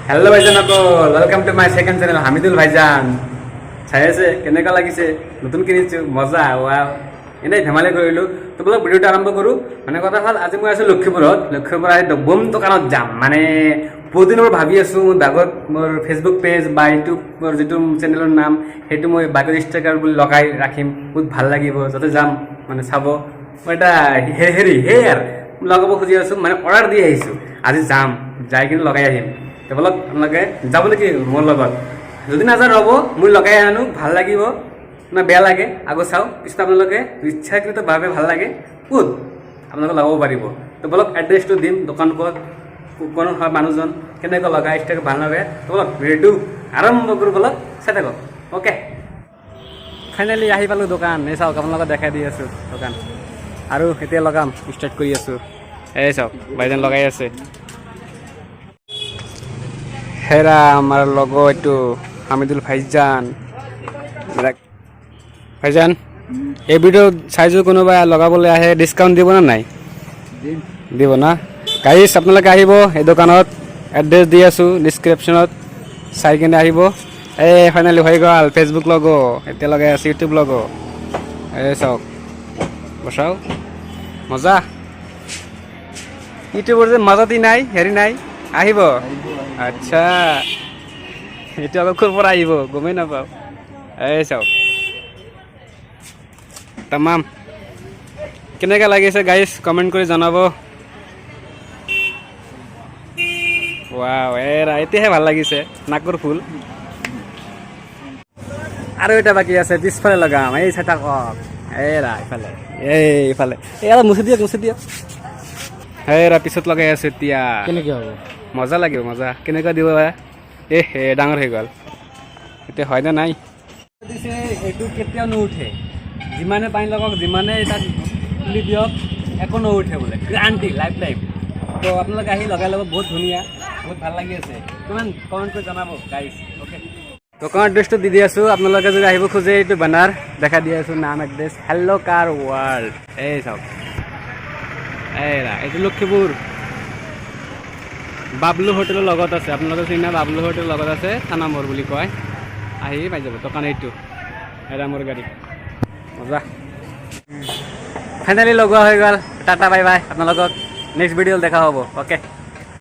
Hello' ভাইজান সকল, welcome to my second channel Hamidul ভাইজান। চাই আছে, কেনেকুৱা লাগিছে? নতুন কিনিছোঁ, মজা, ৱাও। এনেই ধেমালি কৰিলোঁ। তো বলক, ভিডিঅ'টো আৰম্ভ কৰোঁ। মানে কথা হ'ল, আজি মই আছোঁ লক্ষীপুৰত। লক্ষীপুৰ আহি বম দোকানত যাম। মানে বহুত দিনৰ পৰা ভাবি আছোঁ, মোৰ বাগত মোৰ ফেচবুক পেজ বা ইউটিউবৰ যিটো চেনেলৰ নাম, সেইটো মই বাগত ষ্টিকাৰ বুলি লগাই ৰাখিম। বহুত ভাল লাগিব, য'তে যাম মানে চাব। মই এটা হেৰি হেয়াৰ লগাব খুজি আছোঁ, মানে অৰ্ডাৰ দি আহিছোঁ। আজি যাম, যাই কিনে লগাই আহিম। তো বলক, আপোনালোকে যাব নেকি মোৰ লগত? যদি নাযায় ৰ'ব, মই লগাই আনো। ভাল লাগিব না বেয়া লাগে আগত চাওঁ, পিছত আপোনালোকে ইচ্ছাকৃতভাৱে ভাল লাগে ক'ত আপোনালোকে লগাব পাৰিব। তো বলক, এড্ৰেছটো দিম, দোকান ক'ত, কোন হয় মানুহজন, কেনেকৈ লগাই ষ্টাইল ভাল লাগে। তো বলক, ভিডিঅ'টো আৰম্ভ কৰোঁ। বলক, চাই থাকক। অ'কে, ফাইনেলি আহি পালোঁ দোকান। এই চাওক, আপোনালোকক দেখাই দি আছোঁ দোকান। আৰু এতিয়া লগাম, ষ্টাৰ্ট কৰি আছোঁ। এই চাওক, ভাইজান লগাই আছে। হেৰা, আমাৰ লগৰ এইটো হামিদুল ভাইজান। ভাইজান, এই ভিডিঅ' চাই যদি কোনোবাই লগাবলৈ আহে, ডিছকাউণ্ট দিব নে নাই? দিব না? গাইজ, আপোনালোকে আহিব এই দোকানত। এড্ৰেছ দি আছোঁ ডিছক্ৰিপশ্যনত, চাই কিনে আহিব। এই ফাইনেলি হৈ গ'ল ফেচবুক লগ'। এতিয়া লগাই আছে ইউটিউব লগ'। এই চাওক, বসাও, মজা। ইউটিউবৰ যে মাজতে নাই, হেৰি নাই, আহিব। আচ্ছা, এইটো আকৌ ক'ৰ পৰা আহিব গমেই নাপাওঁ। এই চাওক, তামাম। কেনেকুৱা লাগিছে গাইজ, কমেণ্ট কৰি জনাব। ৱাও, এৰা, এতিয়াহে ভাল লাগিছে, নাকৰ ফুল। আৰু এটা বাকী আছে, পিছফালে লগাম। এই চাই থাকক, এৰা ইফালে, এই ইফালে, এই অলপ মুচি দিয়ক, মুচি দিয়ক। হেৰা, পিছত লগাই আছে এতিয়া। কেনেকে হ'ব? মজা লাগিব, মজা। কেনেকুৱা দিব? এ হে, ডাঙৰ হৈ গ'ল এতিয়া, হয়নে নাই? দিছে, এইটো কেতিয়াও নুউঠে। যিমানে পানী লগাওক, যিমানে তাত তুলি দিয়ক, একো নুউঠে বোলে, গ্ৰাণ্টি লাইফ টাইম। তো আপোনালোকে আহি লগাই ল'ব। বহুত ধুনীয়া, বহুত ভাল লাগি আছে। কিমান কমেণ্ট কৰি জনাব গাইজ। অ'কে, দোকানৰ এড্ৰেছটো দি দি আছোঁ। আপোনালোকে যদি আহিব খোজে, এইটো বেনাৰ দেখাই দি আছোঁ, নাম, এড্ৰেছ, হেল্ল' কাৰ ৱৰ্ল্ড। এই চাওক, এইৰা, এইটো লক্ষীপুৰ বাবলু হোটেলৰ লগত আছে। আপোনালোকে চিনি না, বাবলু হোটেলৰ লগত আছে, থানা মোৰ বুলি কয়। আহি পাই যাব দোকান এইটো। এৰা মোৰ গাড়ী, মজা। ফাইনেলি লগোৱা হৈ গ'ল। Tata, bye bye. আপোনালোকক নেক্সট ভিডিঅ'ত দেখা হ'ব। অ'কে।